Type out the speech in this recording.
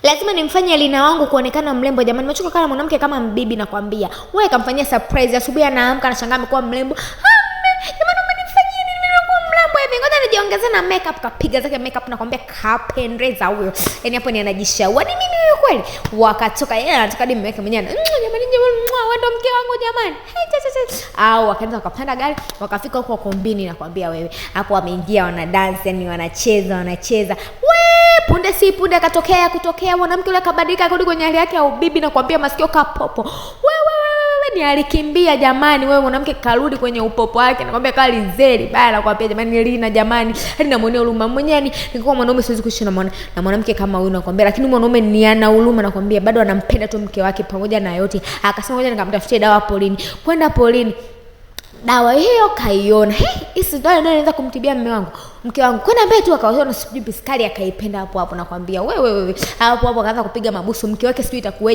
Lazima nimfanye Lina wangu kuonekana mrembo jamani. Nimechoka kana mwanamke kama mbibi nakwambia. Wewe kamfanyia surprise, asubuhi anaamka anashangaa amekuwa mrembo. Jamani umenifanyia nini mimi nimekuwa mrembo hivi? Ngoja nijiongeze na makeup. Kapiga zake makeup nakwambia kapendeza huyo. Yaani hapo ni anajishaua. Ni mimi huyo kweli? Wakatoka yeye anatoka hadi mume wake mwenyewe. Jamani jamani, wewe ndo mke wangu jamani. Hey, cha, cha, cha. Au wakaenda wakapanda gari, wakafika huko kombini nakwambia wewe. Hapo wameingia wana dance, yani wanacheza, wanacheza. We, punde si punde akatokea kutokea mwanamke yule akabadilika akarudi kwenye hali yake ya ubibi nakwambia masikio kapopo. Wewe ni alikimbia jamani, wewe mwanamke karudi kwenye upopo wake nakwambia kali zeri baya nakwambia jamani Lina jamani. Hadi namuonea huruma mwenyewe, yani ningekuwa mwanaume siwezi kuishi na mwanamke kama huyu nakwambia, lakini mwanaume ni ana huruma nakwambia, bado anampenda tu mke wake pamoja na yote. Akasema ngoja nikamtafutie dawa polini. Kwenda polini dawa hiyo kaiona, hey, hii dawa ndio inaweza kumtibia mume wangu, mke wangu. Kwenda mbele tu akaona sijui piskali akaipenda hapo hapo nakwambia wewe wewe. Hapo hapo akaanza kupiga mabusu mke wake, sijui itakuweje.